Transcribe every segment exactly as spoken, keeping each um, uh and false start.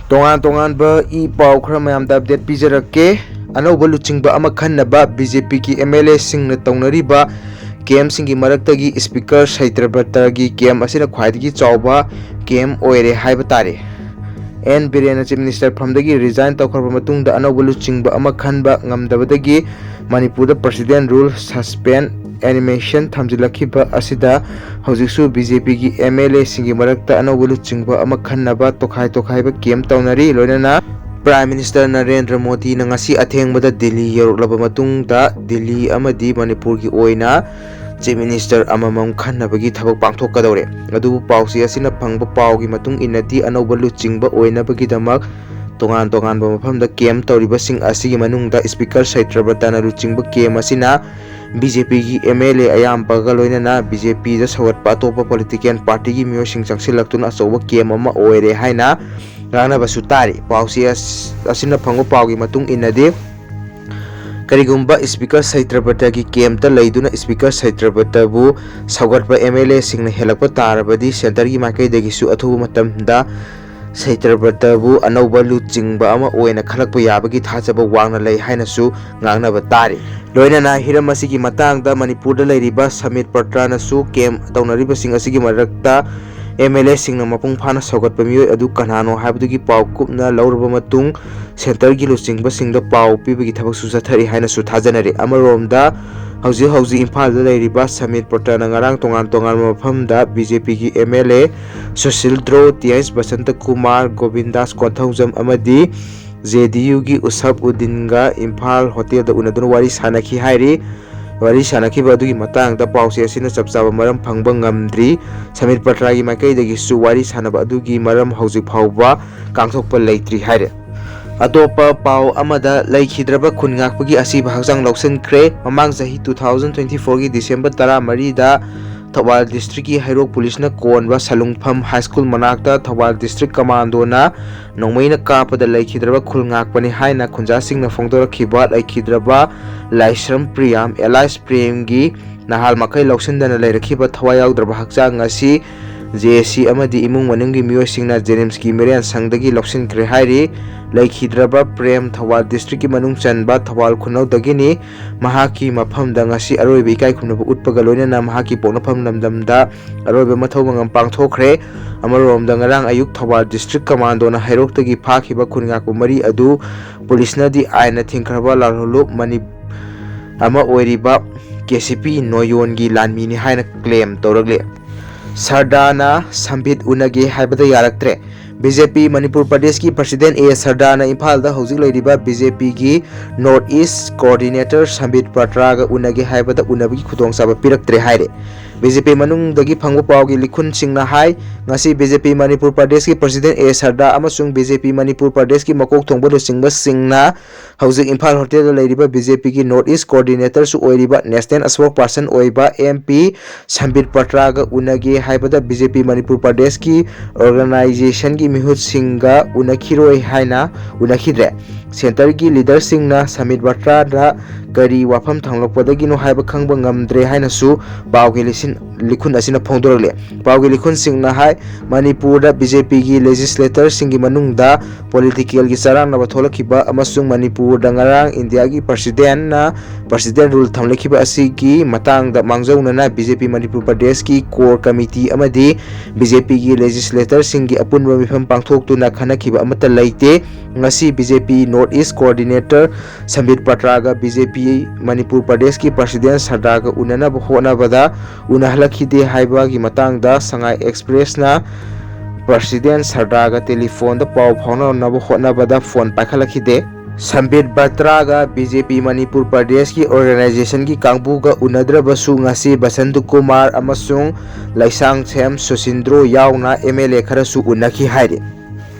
ꯇꯣꯉꯥꯟ ꯇꯣꯉꯥꯟꯕ ꯏ ꯄꯥꯎ ꯈꯔ ꯃꯌꯥꯝꯗ ꯑꯞꯗꯦꯠ ꯄꯤꯖꯔꯛꯀꯦ꯫ ꯑꯅꯧꯕ ꯂꯨꯆꯤꯡꯕ ꯑꯃ ꯈꯟꯅꯕ ꯕꯤ ꯖꯦ ꯄꯤꯒꯤ ꯑꯦꯝ ꯑꯦꯜ ꯑꯦꯁꯤꯡꯅ ꯇꯧꯅꯔꯤꯕ ꯀꯦꯝꯁꯤꯡꯒꯤ ꯃꯔꯛꯇꯒꯤ ꯁ꯭ꯄꯤꯀꯔ ꯁꯩꯇ꯭ꯔꯕ꯭ꯔꯇꯒꯤ ꯀꯦꯝ ꯑꯁꯤꯅ ꯈ꯭ꯋꯥꯏꯗꯒꯤ ꯆꯥꯎꯕ ꯀꯦꯝ ꯑꯣꯏꯔꯦ ꯍꯥꯏꯕ ꯇꯥꯔꯦ꯫ ꯑꯦꯟ ꯕꯤꯔꯦꯟꯅ ꯆꯤꯐ ꯃꯤꯅꯤꯁꯇꯔ ꯐꯝꯗꯒꯤ ꯔꯤꯖꯥꯏꯟ ꯇꯧꯈ꯭ꯔꯕ ꯃꯇꯨꯡꯗ ꯑꯅꯧꯕ ꯂꯨꯆꯤꯡꯕ ꯑꯃ ꯈꯟꯕ ꯉꯝꯗꯕꯗꯒꯤ ꯃꯅꯤꯄꯨꯔꯗ ꯄ꯭ꯔꯁꯤꯗꯦꯟ ꯔꯨꯜ ꯁꯁꯄꯦꯟ ꯑꯦꯅꯤꯃꯦꯁꯟ ꯊꯝꯖꯤꯜꯂꯛꯈꯤꯕ ꯑꯁꯤꯗ ꯍꯧꯖꯤꯛꯁꯨ ꯕꯤ ꯖꯦ ꯄꯤꯒꯤ ꯑꯦꯝ ꯑꯦꯜ ꯑꯦꯁꯤꯡꯒꯤ ꯃꯔꯛꯇ ꯑꯅꯧꯕ ꯂꯨꯆꯤꯡꯕ ꯑꯃ ꯈꯟꯅꯕ ꯇꯣꯈꯥꯏ ꯇꯣꯈꯥꯏꯕ ꯀꯦꯝ ꯇꯧꯅꯔꯤ꯫ ꯂꯣꯏꯅꯅ ꯄ꯭ꯔꯥꯏꯝ ꯃꯤꯅꯤꯁꯇꯔ ꯅꯔꯦꯟꯗ꯭ꯔ ꯃꯣꯗꯤꯅ ꯉꯁꯤ ꯑꯊꯦꯡꯕꯗ ꯗꯤꯜꯂꯤ ꯌꯧꯔꯛꯂꯕ ꯃꯇꯨꯡꯗ ꯗꯤꯜꯂꯤ ꯑꯃꯗꯤ ꯃꯅꯤꯄꯨꯔꯒꯤ ꯑꯣꯏꯅ ꯆꯤꯐ ꯃꯤꯅꯤꯁꯇꯔ ꯑꯃꯃꯝ ꯈꯟꯅꯕꯒꯤ ꯊꯕꯛ ꯄꯥꯡꯊꯣꯛꯀꯗꯧꯔꯦ꯫ ꯑꯗꯨꯕꯨ ꯄꯥꯎꯆꯦ ꯑꯁꯤꯅ ꯐꯪꯕ ꯄꯥꯎꯒꯤ ꯃꯇꯨꯡ ꯏꯟꯅꯗꯤ ꯑꯅꯧꯕ ꯂꯨꯆꯤꯡꯕ ꯑꯣꯏꯅꯕꯒꯤꯗꯃꯛ ꯇꯣꯉꯥꯟ ꯇꯣꯉꯥꯟꯕ ꯃꯐꯝꯗ ꯀꯦꯝ ꯇꯧꯔꯤꯕꯁꯤꯡ ꯑꯁꯤꯒꯤ ꯃꯅꯨꯡꯗ ꯁ꯭ꯄꯤꯀꯔ ꯁꯩꯇ꯭ꯔꯕ꯭ꯔꯇꯅ ꯂꯨꯆꯤꯡꯕ ꯀꯦꯝ ꯑꯁꯤꯅ ꯕꯤ ꯖꯦ ꯄꯤꯒꯤ ꯑꯦꯝ ꯑꯦꯜ ꯑꯦ ꯑꯌꯥꯝꯕꯒ ꯂꯣꯏꯅꯅ ꯕꯤ ꯖꯦ ꯄꯤꯗ ꯁꯧꯒꯠꯄ ꯑꯇꯣꯞꯄ ꯄꯣꯂꯤꯇꯤꯀꯦꯜ ꯄꯥꯔꯇꯤꯒꯤ ꯃꯤꯑꯣꯏꯁꯤꯡ ꯆꯪꯁꯤꯜꯂꯛꯇꯨꯅ ꯑꯆꯧꯕ ꯀꯦꯝ ꯑꯃ ꯑꯣꯏꯔꯦ ꯍꯥꯏꯅ ꯉꯥꯡꯅꯕꯁꯨ ꯇꯥꯔꯤ꯫ ꯄꯥꯎꯆꯦ ꯑꯁ-, ꯑꯁꯤꯅ ꯐꯪꯕ ꯄꯥꯎꯒꯤ ꯃꯇꯨꯡ ꯏꯟꯅꯗꯤ, ꯀꯔꯤꯒꯨꯝꯕ ꯁ꯭ꯄꯤꯀꯔ ꯁꯩꯇ꯭ꯔꯕ꯭ꯔꯇꯒꯤ ꯀꯦꯝꯇ ꯂꯩꯗꯨꯅ ꯁ꯭ꯄꯤꯀꯔ ꯁꯩꯇ꯭ꯔꯕ꯭ꯔꯇꯕꯨ ꯁꯧꯒꯠꯄ ꯑꯦꯝ ꯑꯦꯜ ꯑꯦꯁꯤꯡꯅ ꯍꯦꯜꯂꯛꯄ ꯇꯥꯔꯕꯗꯤ ꯁꯦꯟꯇꯔꯒꯤ ꯃꯥꯏꯀꯩꯗꯒꯤꯁꯨ ꯑꯊꯨꯕ ꯃꯇꯝꯗ ꯁꯩꯇ꯭ꯔꯕ꯭ꯔꯇꯕꯨ ꯑꯅꯧꯕ ꯂꯨꯆꯤꯡꯕ ꯑꯃ ꯑꯣꯏꯅ ꯈꯜꯂꯛꯄ ꯌꯥꯕꯒꯤ ꯊꯥꯖꯕ ꯋꯥꯡꯅ ꯂꯩ ꯍꯥꯏꯅꯁꯨ ꯉꯥꯡꯅꯕ ꯇꯥꯔꯤ꯫ ꯂꯣꯏꯅꯅ ꯍꯤꯔꯝ ꯑꯁꯤꯒꯤ ꯃꯇꯥꯡꯗ ꯃꯅꯤꯄꯨꯔꯗ ꯂꯩꯔꯤꯕ ꯁꯃꯤꯠ ꯄꯇ꯭ꯔꯅꯁꯨ ꯀꯦꯝ ꯇꯧꯅꯔꯤꯕꯁꯤꯡ ꯑꯁꯤꯒꯤ ꯃꯔꯛꯇ ꯑꯦꯝ ꯑꯦꯜ ꯑꯦꯁꯤꯡꯅ ꯃꯄꯨꯡ ꯐꯥꯅ ꯁꯧꯒꯠꯄ ꯃꯤꯑꯣꯏ ꯑꯗꯨ ꯀꯅꯥꯅꯣ ꯍꯥꯏꯕꯗꯨꯒꯤ ꯄꯥꯎ ꯀꯨꯞꯅ ꯂꯧꯔꯕ ꯃꯇꯨꯡ ꯁꯦꯟꯇꯔꯒꯤ ꯂꯨꯆꯤꯡꯕꯁꯤꯡꯗ ꯄꯥꯎ ꯄꯤꯕꯒꯤ ꯊꯕꯛꯁꯨ ꯆꯠꯊꯔꯤ ꯍꯥꯏꯅꯁꯨ ꯊꯥꯖꯅꯔꯤ꯫ ꯑꯃꯔꯣꯝꯗ ꯍꯧꯖꯤꯛ ꯍꯧꯖꯤꯛ ꯏꯝꯐꯥꯜꯗ ꯂꯩꯔꯤꯕ ꯁꯃꯤꯠ ꯄꯇ꯭ꯔꯅ ꯉꯔꯥꯡ ꯇꯣꯉꯥꯟ ꯇꯣꯉꯥꯟꯕ ꯃꯐꯝꯗ ꯕꯤ ꯖꯦ ꯄꯤꯒꯤ M L A Susindro, T H Basanta Kumar, Gobindas Konthoujam ꯑꯃꯗꯤ ꯖꯦ ꯗꯤ ꯌꯨꯒꯤ ꯎꯁꯞ ꯎꯗꯤꯟꯒ ꯏꯝꯐꯥꯜ ꯍꯣꯇꯦꯜꯗ ꯎꯅꯗꯨꯅ ꯋꯥꯔꯤ ꯁꯥꯟꯅꯈꯤ ꯍꯥꯏꯔꯤ꯫ ꯋꯥꯔꯤ ꯁꯥꯟꯅꯈꯤꯕ ꯑꯗꯨꯒꯤ ꯃꯇꯥꯡꯗ ꯄꯥꯎꯆꯦ ꯑꯁꯤꯅ ꯆꯞ ꯆꯥꯕ ꯃꯔꯝ ꯐꯪꯕ ꯉꯝꯗ꯭ꯔꯤ꯫ ꯁꯃꯤꯠ ꯄꯇ꯭ꯔꯒꯤ ꯃꯥꯏꯀꯩꯗꯒꯤꯁꯨ ꯋꯥꯔꯤ ꯁꯥꯟꯅꯕ ꯑꯗꯨꯒꯤ ꯃꯔꯝ ꯍꯧꯖꯤꯛ ꯐꯥꯎꯕ ꯀꯥꯡꯊꯣꯛꯄ ꯂꯩꯇ꯭ꯔꯤ ꯍꯥꯏꯔꯦ꯫ ꯑꯇꯣꯞꯄ ꯄꯥꯎ ꯑꯃꯗ, ꯂꯩꯈꯤꯗ꯭ꯔꯕ ꯈꯨꯟ ꯉꯥꯛꯄꯒꯤ ꯑꯁꯤꯕ ꯍꯛꯆꯥꯡ ꯂꯧꯁꯤꯟꯈ꯭ꯔꯦ꯫ ꯃꯃꯥꯡ ꯆꯍꯤ two thousand twenty fourꯒꯤ December ꯇꯔꯥꯃꯔꯤꯗ Thoubal ꯗꯤꯁꯇ꯭ꯔꯤꯛꯀꯤ ꯍꯩꯔꯣꯛ ꯄꯨꯂꯤꯁꯅ ꯀꯣꯟꯕ ꯁꯂꯨꯡꯐꯝ ꯍꯥꯏ ꯁ꯭ꯀꯨꯜ ꯃꯅꯥꯛꯇ ꯊꯧꯕꯥꯜ ꯗꯤꯁꯇ꯭ꯔꯤꯛ ꯀꯃꯥꯟꯗꯣꯅ ꯅꯣꯡꯃꯩꯅ ꯀꯥꯞꯄꯗ ꯂꯩꯈꯤꯗ꯭ꯔꯕ ꯈꯨꯜ ꯉꯥꯛꯄꯅꯤ ꯍꯥꯏꯅ ꯈꯨꯟꯖꯥꯁꯤꯡꯅ ꯐꯣꯡꯗꯣꯔꯛꯈꯤꯕ ꯂꯩꯈꯤꯗ꯭ꯔꯕ ꯂꯥꯏꯁ꯭ꯔꯝ ꯄ꯭ꯔꯤꯌꯥꯝ ꯑꯦꯂꯥꯏꯁ ꯄ꯭ꯔꯦꯝꯒꯤ ꯅꯍꯥꯜ ꯃꯈꯩ ꯂꯧꯁꯤꯟꯗꯅ ꯂꯩꯔꯛꯈꯤꯕ ꯊꯋꯥꯏ ꯌꯥꯎꯗ꯭ꯔꯕ ꯍꯛꯆꯥꯡ ꯑꯁꯤ ꯖꯦ ꯑꯦ ꯁꯤ ꯑꯃꯗꯤ ꯏꯃꯨꯡ ꯃꯅꯨꯡꯒꯤ ꯃꯤꯑꯣꯏꯁꯤꯡꯅ ꯖꯦꯅꯤꯝꯁꯀꯤ ꯃꯤꯔꯦꯟ ꯁꯪꯗꯒꯤ ꯂꯧꯁꯤꯟꯈ꯭ꯔꯦ ꯍꯥꯏꯔꯤ꯫ ꯂꯩꯈꯤꯗ꯭ꯔꯕ ꯄ꯭ꯔꯦꯝ ꯊꯧꯕꯥꯜ ꯗꯤꯁꯇ꯭ꯔꯤꯛꯀꯤ ꯃꯅꯨꯡ ꯆꯟꯕ ꯊꯧꯕꯥꯜ ꯈꯨꯅꯧꯗꯒꯤꯅꯤ꯫ ꯃꯍꯥꯛꯀꯤ ꯃꯐꯝꯗ ꯉꯁꯤ ꯑꯔꯣꯏꯕ ꯏꯀꯥꯏ ꯈꯨꯝꯅꯕ ꯎꯠꯄꯒ ꯂꯣꯏꯅꯅ ꯃꯍꯥꯛꯀꯤ ꯄꯣꯛꯅꯐꯝ ꯂꯝꯗꯝꯗ ꯑꯔꯣꯏꯕ ꯃꯊꯧ ꯃꯉꯝ ꯄꯥꯡꯊꯣꯛꯈ꯭ꯔꯦ꯫ ꯑꯃꯔꯣꯝꯗ ꯉꯔꯥꯡ ꯑꯌꯨꯛ ꯊꯧꯕꯥꯜ ꯗꯤꯁꯇ꯭ꯔꯤꯛ ꯀꯃꯥꯟꯗꯣꯅ ꯍꯩꯔꯣꯛꯇꯒꯤ ꯐꯥꯈꯤꯕ ꯈꯨꯟ ꯉꯥꯛꯄ ꯃꯔꯤ ꯑꯗꯨ ꯄꯨꯂꯤꯁꯅꯗꯤ ꯑꯥꯏꯟꯅ ꯊꯤꯡꯈ꯭ꯔꯕ ꯂꯥꯜꯍꯧꯂꯨꯞ ꯃꯅꯤ-, ꯑꯃ ꯑꯣꯏꯔꯤꯕ ꯀꯦ ꯁꯤ ꯄꯤ ꯅꯣꯌꯣꯟꯒꯤ ꯂꯥꯟꯃꯤꯅꯤ ꯍꯥꯏꯅ ꯀ꯭ꯂꯦꯝ ꯇꯧꯔꯛꯂꯤ꯫ ꯁꯔꯗꯥꯅ ꯁꯝꯕꯤꯠ ꯎꯅꯒꯦ ꯍꯥꯏꯕꯗ ꯌꯥꯔꯛꯇ꯭ꯔꯦ꯫ ꯕꯤ ꯖꯦ ꯄꯤ ꯃꯅꯤꯄꯨꯔ ꯄ꯭ꯔꯗꯦꯁꯀꯤ ꯄ꯭ꯔꯁꯤꯗꯦꯟ ꯑꯦ ꯁꯔꯗꯥꯅ ꯏꯝꯐꯥꯜꯗ ꯍꯧꯖꯤꯛ ꯂꯩꯔꯤꯕ ꯕꯤ ꯖꯦ ꯄꯤꯒꯤ ꯅꯣꯔꯠ ꯏꯁ ꯀꯣꯑꯣꯔꯗꯤꯅꯦꯇꯔ ꯁꯝꯕꯤꯠ ꯄꯇ꯭ꯔꯥꯒ ꯎꯅꯒꯦ ꯍꯥꯏꯕꯗ ꯎꯅꯕꯒꯤ ꯈꯨꯗꯣꯡꯆꯥꯕ ꯄꯤꯔꯛꯇ꯭ꯔꯦ ꯍꯥꯏꯔꯦ꯫ ꯕꯤ ꯖꯦ ꯄꯤ ꯃꯅꯨꯡꯗꯒꯤ ꯐꯪꯕ ꯄꯥꯎꯒꯤ ꯂꯤꯈꯨꯟꯁꯤꯡꯅ ꯍꯥꯏ, ꯉꯁꯤ ꯕꯤ ꯖꯦ ꯄꯤ ꯃꯅꯤꯄꯨꯔ ꯄ꯭ꯔꯗꯦꯁꯀꯤ ꯄ꯭ꯔꯁꯤꯗꯦꯟ ꯑꯦ ꯁꯔꯗꯥ ꯑꯃꯁꯨꯡ ꯕꯤ ꯖꯦ ꯄꯤ ꯃꯅꯤꯄꯨꯔ ꯄ꯭ꯔꯗꯦꯁꯀꯤ ꯃꯀꯣꯛ ꯊꯣꯡꯕ ꯂꯨꯆꯤꯡꯕꯁꯤꯡꯅ ꯍꯧꯖꯤꯛ ꯏꯝꯐꯥꯜ ꯍꯣꯇꯦꯜꯗ ꯂꯩꯔꯤꯕ ꯕꯤ ꯖꯦ ꯄꯤꯒꯤ ꯅꯣꯔꯠ ꯏꯁ ꯀꯣꯑꯣꯔꯗꯤꯅꯦꯇꯔꯁꯨ ꯑꯣꯏꯔꯤꯕ ꯅꯦꯁꯅꯦꯜ ꯁ꯭ꯄꯣꯛꯁ ꯄꯔꯁꯟ ꯑꯣꯏꯕ ꯑꯦꯝ ꯄꯤ ꯁꯝꯕꯤꯠ ꯄꯇ꯭ꯔꯥꯒ ꯎꯅꯒꯦ ꯍꯥꯏꯕꯗ ꯕꯤ ꯖꯦ ꯄꯤ ꯃꯅꯤꯄꯨꯔ ꯄ꯭ꯔꯗꯦꯁꯀꯤ ꯑꯣꯔꯒꯅꯥꯏꯖꯦꯁꯟꯒꯤ ꯃꯤꯍꯨꯠꯁꯤꯡꯒ ꯎꯅꯈꯤꯔꯣꯏ ꯍꯥꯏꯅ ꯎꯅꯈꯤꯗ꯭ꯔꯦ꯫ ꯁꯦꯟꯇꯔꯒꯤ ꯂꯤꯗꯔꯁꯤꯡꯅ ꯁꯝꯕꯤꯠ ꯄꯇ꯭ꯔꯥꯗ ꯀꯔꯤ ꯋꯥꯐꯝ ꯊꯝꯂꯛꯄꯗꯒꯤꯅꯣ ꯍꯥꯏꯕ ꯈꯪꯕ ꯉꯝꯗ꯭ꯔꯦ ꯍꯥꯏꯅꯁꯨ ꯄꯥꯎꯒꯤ ꯂꯤꯁꯤꯟ-, ꯂꯤꯈꯨꯟ ꯑꯁꯤꯅ ꯐꯣꯡꯗꯣꯔꯛꯂꯤ꯫ ꯄꯥꯎꯒꯤ ꯂꯤꯈꯨꯟꯁꯤꯡꯅ ꯍꯥꯏ, ꯃꯅꯤꯄꯨꯔꯗ ꯕꯤ ꯖꯦ ꯄꯤꯒꯤ ꯂꯦꯖꯤꯁꯂꯦꯇꯔꯁꯤꯡꯒꯤ ꯃꯅꯨꯡꯗ ꯄꯣꯂꯤꯇꯤꯀꯦꯜꯒꯤ ꯆꯔꯥꯡꯅꯕ ꯊꯣꯛꯂꯛꯈꯤꯕ ꯑꯃꯁꯨꯡ ꯃꯅꯤꯄꯨꯔꯗ ꯉꯔꯥꯡ ꯏꯟꯗꯤꯌꯥꯒꯤ ꯄ꯭ꯔꯁꯤꯗꯦꯟꯅ ꯄ꯭ꯔꯁꯤꯗꯦꯟ ꯔꯨꯜ ꯊꯝꯂꯛꯈꯤꯕ ꯑꯁꯤꯒꯤ ꯃꯇꯥꯡꯗ ꯃꯥꯡꯖꯧꯅꯅ ꯕꯤ ꯖꯦ ꯄꯤ ꯃꯅꯤꯄꯨꯔ ꯄ꯭ꯔꯗꯦꯁꯀꯤ ꯀꯣꯔ ꯀꯃꯤꯇꯤ ꯑꯃꯗꯤ ꯕꯤ ꯖꯦ ꯄꯤꯒꯤ ꯂꯦꯖꯤꯁꯂꯦꯇꯔꯁꯤꯡꯒꯤ ꯑꯄꯨꯟꯕ ꯃꯤꯐꯝ ꯄꯥꯡꯊꯣꯛꯇꯨꯅ ꯈꯟꯅꯈꯤꯕ ꯑꯃꯠꯇ ꯂꯩꯇꯦ꯫ ꯉꯁꯤ B J P north east coordinator Sambit ꯄꯇ꯭ꯔꯥꯒ ꯕꯤ ꯖꯦ ꯄꯤ ꯃꯅꯤꯄꯨꯔ ꯄ꯭ꯔꯗꯦꯁꯀꯤ ꯄ꯭ꯔꯁꯤꯗꯦꯟ ꯁꯔꯗꯥꯒ ꯎꯅꯅꯕ ꯍꯣꯠꯅꯕꯗ ꯎꯅꯍꯜꯂꯛꯈꯤꯗꯦ ꯍꯥꯏꯕꯒꯤ ꯃꯇꯥꯡꯗ ꯁꯉꯥꯏ ꯑꯦꯛꯁꯄ꯭ꯔꯦꯁꯅ ꯄ꯭ꯔꯁꯤꯗꯦꯟ ꯁꯔꯗꯥꯒ ꯇꯦꯂꯤꯐꯣꯟꯗ ꯄꯥꯎ ꯐꯥꯎꯅꯅꯕ ꯍꯣꯠꯅꯕꯗ ꯐꯣꯟ ꯄꯥꯏꯈꯠꯂꯛꯈꯤꯗꯦ꯫ ꯁꯝꯕꯤꯠ ꯄꯇ꯭ꯔꯥꯒ ꯕꯤ ꯖꯦ ꯄꯤ ꯃꯅꯤꯄꯨꯔ ꯄ꯭ꯔꯗꯦꯁꯀꯤ ꯑꯣꯔꯒꯅꯥꯏꯖꯦꯁꯟꯒꯤ ꯀꯥꯡꯕꯨꯒ ꯎꯅꯗ꯭ꯔꯕꯁꯨ ꯉꯁꯤ ꯕꯁꯟꯇ ꯀꯨꯃꯥꯔ ꯑꯃꯁꯨꯡ ꯂꯩꯁꯥꯡꯊꯦꯝ ꯁꯨꯁꯤꯟꯗ꯭ꯔꯣ ꯌꯥꯎꯅ ꯑꯦꯝ ꯑꯦꯜ ꯑꯦ ꯈꯔꯁꯨ ꯎꯅꯈꯤ ꯍꯥꯏꯔꯤ꯫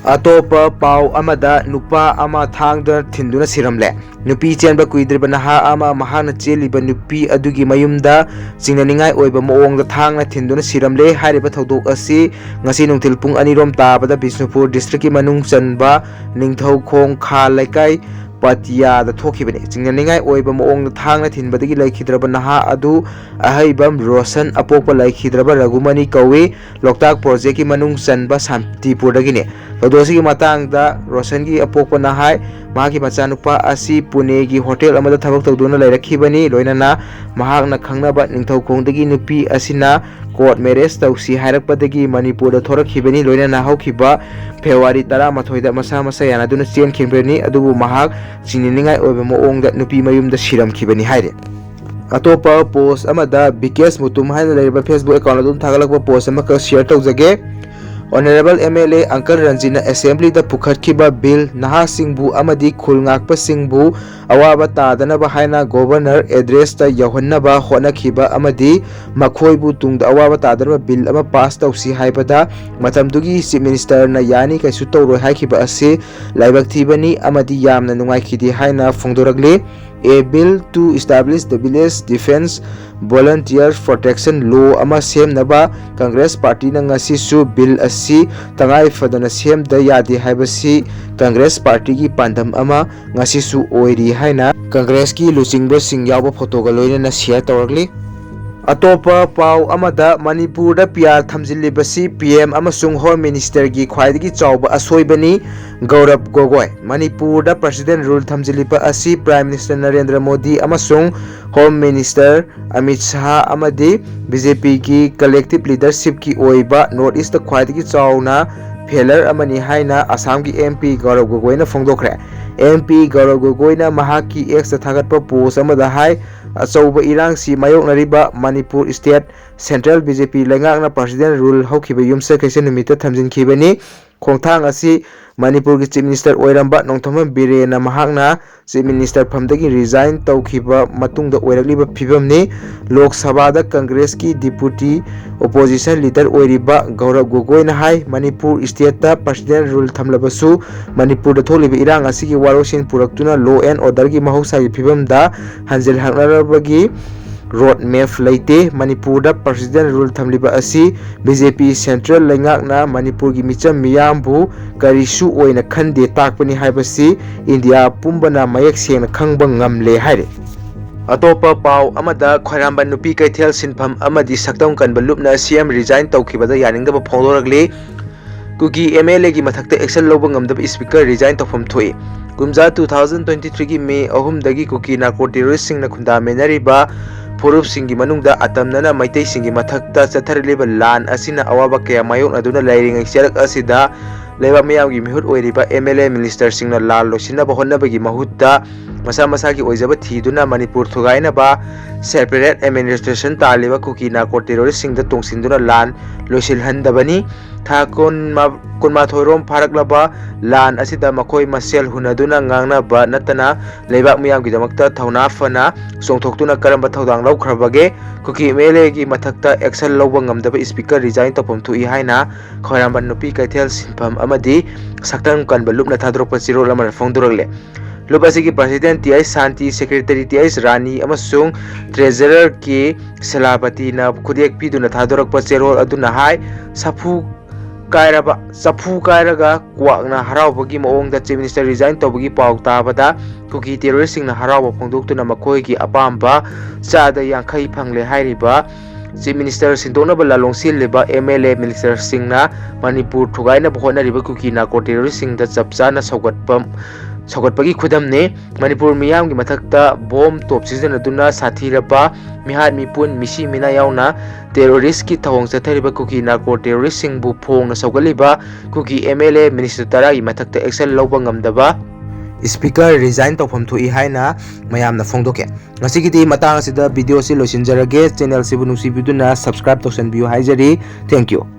ꯑꯇꯣꯞꯄ ꯄꯥꯎ ꯑꯃꯗ, ꯅꯨꯄꯥ ꯑꯃ ꯊꯥꯡꯗ ꯊꯤꯟꯗꯨꯅ ꯁꯤꯔꯝꯂꯦ꯫ ꯅꯨꯄꯤ ꯆꯦꯟꯕ ꯀꯨꯏꯗ꯭ꯔꯤꯕ ꯅꯍꯥ ꯑꯃ ꯃꯍꯥꯛꯅ ꯆꯦꯜꯂꯤꯕ ꯅꯨꯄꯤ ꯑꯗꯨꯒꯤ ꯃꯌꯨꯝꯗ ꯆꯤꯡꯅꯅꯤꯡꯉꯥꯏ ꯑꯣꯏꯕ ꯃꯑꯣꯡꯗ ꯊꯥꯡꯅ ꯊꯤꯟꯗꯨꯅ ꯁꯤꯔꯝꯂꯦ꯫ ꯍꯥꯏꯔꯤꯕ ꯊꯧꯗꯣꯛ ꯑꯁꯤ ꯉꯁꯤ ꯅꯨꯡꯊꯤꯜ ꯄꯨꯡ ꯑꯅꯤꯔꯣꯝ ꯇꯥꯕꯗ ꯕꯤꯁꯅꯨꯄꯨꯔ ꯗꯤꯁꯇ꯭ꯔꯤꯛꯀꯤ ꯃꯅꯨꯡ ꯆꯟꯕ ꯅꯤꯡꯊꯧꯈꯣꯡ ꯈꯥ ꯂꯩꯀꯥꯏ ꯄꯇꯤꯌꯥꯗ ꯊꯣꯛꯈꯤꯕꯅꯤ꯫ ꯆꯤꯡꯅꯅꯤꯡꯉꯥꯏ ꯑꯣꯏꯕ ꯃꯑꯣꯡꯗ ꯊꯥꯡꯅ ꯊꯤꯟꯕꯗꯒꯤ ꯂꯩꯈꯤꯗ꯭ꯔꯕ ꯅꯍꯥ ꯑꯗꯨ ꯑꯍꯩꯕꯝ ꯔꯣꯁꯟ, ꯑꯄꯣꯛꯄ ꯂꯩꯈꯤꯗ꯭ꯔꯕ ꯔꯘꯨꯃꯅꯤ ꯀꯧꯏ꯫ ꯂꯣꯛꯇꯥꯛ ꯄ꯭ꯔꯣꯖꯦꯛꯀꯤ ꯃꯅꯨꯡ ꯆꯟꯕ ꯁꯥꯟꯇꯤꯄꯨꯔꯗꯒꯤꯅꯤ꯫ ꯊꯧꯗꯣꯛ ꯑꯁꯤꯒꯤ ꯃꯇꯥꯡꯗ ꯔꯣꯁꯟꯒꯤ ꯑꯄꯣꯛꯄꯅ ꯍꯥꯏ, ꯃꯍꯥꯛꯀꯤ ꯃꯆꯥꯅꯨꯄꯥ ꯑꯁꯤ ꯄꯨꯅꯦꯒꯤ ꯍꯣꯇꯦꯜ ꯑꯃꯗ ꯊꯕꯛ ꯇꯧꯗꯨꯅ ꯂꯩꯔꯛꯈꯤꯕꯅꯤ꯫ ꯂꯣꯏꯅꯅ ꯃꯍꯥꯛꯅ ꯈꯪꯅꯕ ꯅꯤꯡꯊꯧꯈꯣꯡꯗꯒꯤ ꯅꯨꯄꯤ ꯑꯁꯤꯅ ꯀꯣꯔꯠ ꯃꯦꯔꯦꯖ ꯇꯧꯁꯤ ꯍꯥꯏꯔꯛꯄꯗꯒꯤ ꯃꯅꯤꯄꯨꯔꯗ ꯊꯣꯔꯛꯈꯤꯕꯅꯤ꯫ ꯂꯣꯏꯅꯅ ꯍꯧꯈꯤꯕ ꯐꯦꯕ꯭ꯔꯨꯋꯥꯔꯤ ꯇꯔꯥꯃꯥꯊꯣꯏꯗ ꯃꯁꯥ ꯃꯁꯥ ꯌꯥꯅꯗꯨꯅ ꯆꯦꯟꯈꯤꯕꯅꯤ꯫ ꯑꯗꯨꯕꯨ ꯃꯍꯥꯛ ꯆꯤꯡꯅꯅꯤꯡꯉꯥꯏ ꯑꯣꯏꯕ ꯃꯑꯣꯡꯗ ꯅꯨꯄꯤ ꯃꯌꯨꯝꯗ ꯁꯤꯔꯝꯈꯤꯕꯅꯤ ꯍꯥꯏꯔꯤ꯫ ꯑꯇꯣꯞꯄ ꯄꯣꯁ ꯑꯃꯗ ꯕꯤꯀꯦꯁ ꯃꯨꯇꯨꯝ ꯍꯥꯏꯅ ꯂꯩꯔꯤꯕ Facebook ꯑꯦꯀꯥꯎꯟ ꯑꯗꯨꯝ ꯊꯥꯒꯠꯂꯛꯄ ꯄꯣꯁ ꯑꯃꯈꯛ ꯁꯤꯌꯔ ꯇꯧꯖꯒꯦ꯫ ꯑꯣꯅꯔꯦꯕꯜ MLA ꯑꯪꯀꯜ ꯔꯟꯖꯤꯠꯅ ꯑꯦꯁꯦꯝꯕ꯭ꯂꯤꯗ ꯄꯨꯈꯠꯈꯤꯕ ꯕꯤꯜ ꯅꯍꯥꯁꯤꯡꯕꯨ ꯑꯃꯗꯤ ꯈꯨꯜ ꯉꯥꯛꯄꯁꯤꯡꯕꯨ ꯑꯋꯥꯕ ꯇꯥꯗꯅꯕ ꯍꯥꯏꯅ ꯒꯣꯚꯔꯅꯔ ꯑꯦꯗ꯭ꯔꯦꯁꯇ ꯌꯧꯍꯟꯅꯕ ꯍꯣꯠꯅꯈꯤꯕ ꯑꯃꯗꯤ ꯃꯈꯣꯏꯕꯨ ꯇꯨꯡꯗ ꯑꯋꯥꯕ ꯇꯥꯗꯅꯕ ꯕꯤꯜ ꯑꯃ ꯄꯥꯁ ꯇꯧꯁꯤ ꯍꯥꯏꯕꯗ ꯃꯇꯝꯗꯨꯒꯤ ꯆꯤꯐ ꯃꯤꯅꯤꯁꯇꯔꯅ ꯌꯥꯅꯤ, ꯀꯩꯁꯨ ꯇꯧꯔꯣꯏ ꯍꯥꯏꯈꯤꯕ ꯑꯁꯤ ꯂꯥꯏꯕꯛ ꯊꯤꯕꯅꯤ ꯑꯃꯗꯤ ꯌꯥꯝꯅ ꯅꯨꯡꯉꯥꯏꯈꯤꯗꯦ ꯍꯥꯏꯅ ꯐꯣꯡꯗꯣꯔꯛꯂꯤ꯫ A bill to establish the Village Defence Volunteer Protection Law ꯑꯃ ꯁꯦꯝꯅꯕ ꯀꯪꯒ꯭ꯔꯦꯁ ꯄꯥꯔꯇꯤꯅ ꯉꯁꯤꯁꯨ ꯕꯤꯜ ꯑꯁꯤ ꯇꯉꯥꯏ ꯐꯗꯅ ꯁꯦꯝꯗ ꯌꯥꯗꯦ ꯍꯥꯏꯕꯁꯤ ꯀꯪꯒ꯭ꯔꯦꯁ ꯄꯥꯔꯇꯤꯒꯤ ꯄꯥꯟꯗꯝ ꯑꯃ ꯉꯁꯤꯁꯨ ꯑꯣꯏꯔꯤ ꯍꯥꯏꯅ ꯀꯪꯒ꯭ꯔꯦꯁꯀꯤ ꯂꯨꯆꯤꯡꯕꯁꯤꯡ ꯌꯥꯎꯕ ꯐꯣꯇꯣꯒ ꯂꯣꯏꯅꯅ ꯁꯤꯌꯔ ꯇꯧꯔꯛꯂꯤ꯫ ꯑꯇꯣꯞꯄ ꯄꯥꯎ ꯑꯃꯗ, ꯃꯅꯤꯄꯨꯔꯗ PR ꯊꯝꯖꯤꯜꯂꯤꯕꯁꯤ PM ꯑꯃꯁꯨꯡ ꯍꯣꯝ ꯃꯤꯅꯤꯁꯇꯔꯒꯤ ꯈ꯭ꯋꯥꯏꯗꯒꯤ ꯆꯥꯎꯕ ꯑꯁꯣꯏꯕꯅꯤ, ꯒꯧꯔꯕ ꯒꯣꯒꯣꯏ꯫ ꯃꯅꯤꯄꯨꯔꯗ ꯄ꯭ꯔꯁꯤꯗꯦꯟ ꯔꯨꯜ ꯊꯝꯖꯤꯜꯂꯤꯕ ꯑꯁꯤ ꯄ꯭ꯔꯥꯏꯝ ꯃꯤꯅꯤꯁꯇꯔ ꯅꯔꯦꯟꯗ꯭ꯔ ꯃꯣꯗꯤ ꯑꯃꯁꯨꯡ ꯍꯣꯝ ꯃꯤꯅꯤꯁꯇꯔ ꯑꯃꯤꯠ ꯁꯍꯥ ꯑꯃꯗꯤ BJPꯒꯤ ꯀꯂꯦꯛꯇꯤꯚ ꯂꯤꯗꯔꯁꯤꯞꯀꯤ ꯑꯣꯏꯕ ꯅꯣꯔꯠ ꯏꯁꯇ ꯈ꯭ꯋꯥꯏꯗꯒꯤ ꯆꯥꯎꯅ ꯐꯦꯂꯔ ꯑꯃꯅꯤ ꯍꯥꯏꯅ ꯑꯁꯥꯝꯒꯤ MP ꯒꯧꯔꯕ ꯒꯣꯒꯣꯏꯅ ꯐꯣꯡꯗꯣꯛꯈ꯭ꯔꯦ꯫ MP ꯒꯧꯔꯕ ꯒꯣꯒꯣꯏꯅ ꯃꯍꯥꯛꯀꯤ Xꯇ ꯊꯥꯒꯠꯄ ꯄꯣꯁ ꯑꯃꯗ ꯍꯥꯏ, ꯑꯆꯧꯕ ꯏꯔꯥꯡꯁꯤ ꯃꯥꯌꯣꯛꯅꯔꯤꯕ ꯃꯅꯤꯄꯨꯔ ꯁ꯭ꯇꯦꯠ ꯁꯦꯟꯇ꯭ꯔꯦꯜ BJP ꯂꯩꯉꯥꯛꯅ ꯄ꯭ꯔꯁꯤꯗꯦꯟ ꯔꯨꯜ ꯍꯧꯈꯤꯕ ꯌꯨꯝꯁꯀꯩꯁ ꯅꯨꯃꯤꯠꯇ ꯊꯝꯖꯤꯟꯈꯤꯕꯅꯤ꯫ ꯈꯣꯡꯊꯥꯡ ꯑꯁꯤ ꯃꯅꯤꯄꯨꯔꯒꯤ ꯆꯤꯐ ꯃꯤꯅꯤꯁꯇꯔ ꯑꯣꯏꯔꯝꯕ ꯅꯣꯡꯊꯣꯝꯕꯝ ꯕꯤꯔꯦꯟꯅ ꯃꯍꯥꯛꯅ ꯆꯤꯐ ꯃꯤꯅꯤꯁꯇꯔ ꯐꯝꯗꯒꯤ ꯔꯤꯖꯥꯏꯟ ꯇꯧꯈꯤꯕ ꯃꯇꯨꯡꯗ ꯑꯣꯏꯔꯛꯂꯤꯕ ꯐꯤꯕꯝꯅꯤ꯫ ꯂꯣꯛ ꯁꯚꯥꯗ ꯀꯪꯒ꯭ꯔꯦꯁꯀꯤ ꯗꯤꯄꯨꯇꯤ ꯑꯣꯄꯣꯖꯤꯁꯟ ꯂꯤꯗꯔ ꯑꯣꯏꯔꯤꯕ ꯒꯧꯔꯕ ꯒꯣꯒꯣꯏꯅ ꯍꯥꯏ, ꯃꯅꯤꯄꯨꯔ ꯁ꯭ꯇꯦꯠꯇ ꯄ꯭ꯔꯁꯤꯗꯦꯟ ꯔꯨꯜ ꯊꯝꯂꯕꯁꯨ ꯃꯅꯤꯄꯨꯔꯗ ꯊꯣꯛꯂꯤꯕ ꯏꯔꯥꯡ ꯑꯁꯤꯒꯤ ꯋꯥꯔꯣꯏꯁꯤꯟ ꯄꯨꯔꯛꯇꯨꯅ law and orderꯒꯤ ꯃꯍꯧꯁꯥꯒꯤ ꯐꯤꯕꯝꯗ ꯍꯟꯖꯤꯜꯍꯛꯅꯔꯕꯒꯤ ꯔꯣꯗ ꯃꯦꯞ ꯂꯩꯇꯦ꯫ ꯃꯅꯤꯄꯨꯔꯗ ꯄ꯭ꯔꯁꯤꯗꯦꯟ ꯔꯨꯜ ꯊꯝꯂꯤꯕ ꯑꯁꯤ ꯕꯤ ꯖꯦ ꯄꯤ ꯁꯦꯟꯇ꯭ꯔꯦꯜ ꯂꯩꯉꯥꯛꯅ ꯃꯅꯤꯄꯨꯔꯒꯤ ꯃꯤꯆꯝ ꯃꯤꯌꯥꯝꯕꯨ ꯀꯔꯤꯁꯨ ꯑꯣꯏꯅ ꯈꯟꯗꯦ ꯇꯥꯛꯄꯅꯤ ꯍꯥꯏꯕꯁꯤ ꯏꯟꯗꯤꯌꯥ ꯄꯨꯝꯕꯅ ꯃꯌꯦꯛ ꯁꯦꯡꯅ ꯈꯪꯕ ꯉꯝꯂꯦ ꯍꯥꯏꯔꯤ꯫ ꯑꯇꯣꯞꯄ ꯄꯥꯎ ꯑꯃꯗ, ꯈ꯭ꯋꯥꯏꯔꯝꯕꯟ ꯅꯨꯄꯤ ꯀꯩꯊꯦꯜ ꯁꯤꯟꯐꯝ ꯑꯃꯗꯤ ꯁꯛꯇꯝ ꯀꯟꯕ ꯂꯨꯞꯅ ꯁꯤ ꯑꯦꯝ ꯔꯤꯖꯥꯏꯟ ꯇꯧꯈꯤꯕꯗ ꯌꯥꯅꯤꯡꯗꯕ ꯐꯣꯡꯗꯣꯔꯛꯂꯤ꯫ ꯀꯨꯀꯤ ꯑꯦꯝ ꯑꯦꯜ ꯑꯦꯒꯤ ꯃꯊꯛꯇ ꯑꯦꯛꯁꯟ ꯂꯧꯕ ꯉꯝꯗꯕ ꯏꯁꯄꯤꯀꯔ ꯔꯤꯖꯥꯏꯟ ꯇꯧꯐꯝ ꯊꯣꯛꯏ꯫ ꯀꯨꯝꯖꯥ ꯇꯨ ꯊꯥꯎꯖꯟ ꯇ꯭ꯋꯦꯟꯇꯤ ꯊ꯭ꯔꯤꯒꯤ ꯃꯦ ꯑꯍꯨꯝꯗꯒꯤ ꯀꯨꯀꯤ ꯅꯥꯔꯀꯣ ꯇꯦꯔꯣꯔꯤꯁꯁꯤꯡꯅ ꯈꯨꯟꯗꯥꯃꯤꯟꯅꯔꯤꯕ ꯐꯨꯔꯨꯞꯁꯤꯡꯒꯤ ꯃꯅꯨꯡꯗ ꯑꯇꯝꯅꯅ ꯃꯩꯇꯩꯁꯤꯡꯒꯤ ꯃꯊꯛꯇ ꯆꯠꯊꯔꯛꯂꯤꯕ ꯂꯥꯟ ꯑꯁꯤꯅ ꯑꯋꯥꯕ ꯀꯌꯥ ꯃꯥꯌꯣꯛꯅꯗꯨꯅ ꯂꯩꯔꯤꯉꯩ ꯆꯔꯛ ꯑꯁꯤꯗ ꯂꯩꯕꯥꯛ ꯃꯤꯌꯥꯝꯒꯤ ꯃꯤꯍꯨꯠ ꯑꯣꯏꯔꯤꯕ ꯑꯦꯝ ꯑꯦꯜ ꯑꯦ ꯃꯤꯅꯤꯁꯇꯔꯁꯤꯡꯅ ꯂꯥꯟ ꯂꯣꯏꯁꯤꯟꯅꯕ ꯍꯣꯠꯅꯕꯒꯤ ꯃꯍꯨꯠꯇ ꯃꯁꯥ ꯃꯁꯥꯒꯤ ꯑꯣꯏꯖꯕ ꯊꯤꯗꯨꯅ ꯃꯅꯤꯄꯨꯔ ꯊꯨꯒꯥꯏꯅꯕ separate administration ꯇꯥꯜꯂꯤꯕ ꯀꯨꯀꯤ ꯅꯥꯔꯀꯣ ꯇꯦꯔꯣꯔꯤꯁꯁꯤꯡꯗ ꯇꯣꯡꯁꯤꯟꯗꯨꯅ ꯂꯥꯟ ꯂꯣꯏꯁꯤꯜꯍꯟꯗꯕꯅꯤ꯫ ꯊꯥ ꯀꯨꯟ, ꯀꯨꯟꯃꯥꯊꯣꯏꯔꯣꯝ ꯐꯥꯔꯛꯂꯕ ꯂꯥꯟ ꯑꯁꯤꯗ ꯃꯈꯣꯏ ꯃꯁꯦꯜ ꯍꯨꯟꯅꯗꯨꯅ ꯉꯥꯡꯅꯕ ꯅꯠꯇꯅ ꯂꯩꯕꯥꯛ ꯃꯤꯌꯥꯝꯒꯤꯗꯃꯛꯇ ꯊꯧꯅꯥ ꯐꯅ ꯆꯣꯡꯊꯣꯛꯇꯨꯅ ꯀꯔꯝꯕ ꯊꯧꯗꯥꯡ ꯂꯧꯈ꯭ꯔꯕꯒꯦ? ꯀꯨꯀꯤ ꯑꯦꯝ ꯑꯦꯜ ꯑꯦꯒꯤ ꯃꯊꯛꯇ ꯑꯦꯛꯁꯟ ꯂꯧꯕ ꯉꯝꯗꯕ ꯏꯁꯄꯤꯀꯔ ꯔꯤꯖꯥꯏꯟ ꯇꯧꯐꯝ ꯊꯣꯛꯏ ꯍꯥꯏꯅ ꯈ꯭ꯋꯥꯏꯔꯝꯕꯟ ꯅꯨꯄꯤ ꯀꯩꯊꯦꯜ ꯁꯤꯟꯐꯝ ꯑꯃꯗꯤ ꯁꯛꯇꯝ ꯀꯟꯕ ꯂꯨꯞꯅ ꯊꯥꯗꯣꯔꯛꯄ ꯆꯦꯔꯣꯜ ꯑꯃꯅ ꯐꯣꯡꯗꯣꯔꯛꯂꯦ꯫ ꯂꯨꯞ ꯑꯁꯤꯒꯤ ꯄ꯭ꯔꯁꯤꯗꯦꯟ ꯇꯤ ꯑꯩꯆ ꯁꯥꯟꯇꯤ, ꯁꯦꯀ꯭ꯔꯦꯇꯔꯤ ꯇꯤ ꯑꯩꯆ ꯔꯥꯅꯤ ꯑꯃꯁꯨꯡ ꯇ꯭ꯔꯦꯖꯔꯔ ꯀꯦ ꯁꯦꯂꯥꯄꯇꯤꯅ ꯈꯨꯗꯦꯛ ꯄꯤꯗꯨꯅ ꯊꯥꯗꯣꯔꯛꯄ ꯆꯦꯔꯣꯜ ꯑꯗꯨꯅ ꯍꯥꯏ, ꯁꯥꯐꯨ ꯀꯥꯏꯔꯕ, ꯆꯐꯨ ꯀꯥꯏꯔꯒ ꯀ꯭ꯋꯥꯛꯅ ꯍꯔꯥꯎꯕꯒꯤ ꯃꯑꯣꯡꯗ ꯆꯤꯐ ꯃꯤꯅꯤꯁꯇꯔ ꯔꯤꯖꯥꯏꯟ ꯇꯧꯕꯒꯤ ꯄꯥꯎ ꯇꯥꯕꯗ ꯀꯨꯀꯤ ꯇꯦꯔꯣꯔꯤꯁꯁꯤꯡꯅ ꯍꯔꯥꯎꯕ ꯐꯣꯡꯗꯣꯛꯇꯨꯅ ꯃꯈꯣꯏꯒꯤ ꯑꯄꯥꯝꯕ ꯆꯥꯗ ꯌꯥꯡꯈꯩ ꯐꯪꯂꯦ ꯍꯥꯏꯔꯤꯕ ꯆꯤꯐ ꯃꯤꯅꯤꯁꯇꯔ ꯁꯤꯟꯗꯣꯛꯅꯕ ꯂꯥꯂꯣꯡ ꯁꯤꯜꯂꯤꯕ ꯑꯦꯝ ꯑꯦꯜ ꯑꯦ ꯃꯤꯅꯤꯁꯇꯔꯁꯤꯡꯅ ꯃꯅꯤꯄꯨꯔ ꯊꯨꯒꯥꯏꯅꯕ ꯍꯣꯠꯅꯔꯤꯕ ꯀꯨꯀꯤ ꯅꯥꯔꯀꯣ ꯇꯦꯔꯣꯔꯤꯁꯁꯤꯡꯗ ꯆꯞ ꯆꯥꯅ ꯁꯧꯒꯠꯄ, ꯁꯧꯒꯠꯄꯒꯤ ꯈꯨꯗꯝꯅꯤ꯫ ꯃꯅꯤꯄꯨꯔ ꯃꯤꯌꯥꯝꯒꯤ ꯃꯊꯛꯇ ꯕꯣꯝ ꯇꯣꯞ ꯁꯤꯖꯤꯟꯅꯗꯨꯅ ꯁꯥꯊꯤꯔꯕ ꯃꯤꯍꯥꯠ ꯃꯤꯄꯨꯟ ꯃꯤꯁꯤ ꯃꯤꯅꯥ ꯌꯥꯎꯅ ꯇꯦꯔꯣꯔꯤꯁꯀꯤ ꯊꯧꯑꯣꯡ ꯆꯠꯊꯔꯤꯕ ꯀꯨꯀꯤ ꯅꯥꯔꯀꯣ ꯇꯦꯔꯣꯔꯤꯁꯁꯤꯡꯕꯨ ꯐꯣꯡꯅ ꯁꯧꯒꯠꯂꯤꯕ ꯀꯨꯀꯤ ꯑꯦꯝ ꯑꯦꯜ ꯑꯦ ꯃꯤꯅꯤꯁꯇꯔ ꯇꯔꯥꯒꯤ ꯃꯊꯛꯇ ꯑꯦꯛꯁꯟ ꯂꯧꯕ ꯉꯝꯗꯕ ꯏꯁꯄꯤꯀꯔ ꯔꯤꯖꯥꯏꯟ ꯇꯧꯐꯝ ꯊꯣꯛꯏ ꯍꯥꯏꯅ ꯃꯌꯥꯝꯅ ꯐꯣꯡꯗꯣꯛꯈꯤ꯫ ꯉꯁꯤꯒꯤꯗꯤ ꯃꯇꯥꯡ ꯑꯁꯤꯗ ꯚꯤꯗꯤꯑꯣ ꯑꯁꯤ ꯂꯣꯏꯁꯤꯟꯖꯔꯒꯦ꯫ ꯆꯦꯅꯦꯜꯁꯤꯕꯨ ꯅꯨꯡꯁꯤꯕꯤꯗꯨꯅ subscribe ꯇꯧꯁꯟꯕꯤꯌꯨ ꯍꯥꯏꯖꯔꯤ꯫ Thank you꯫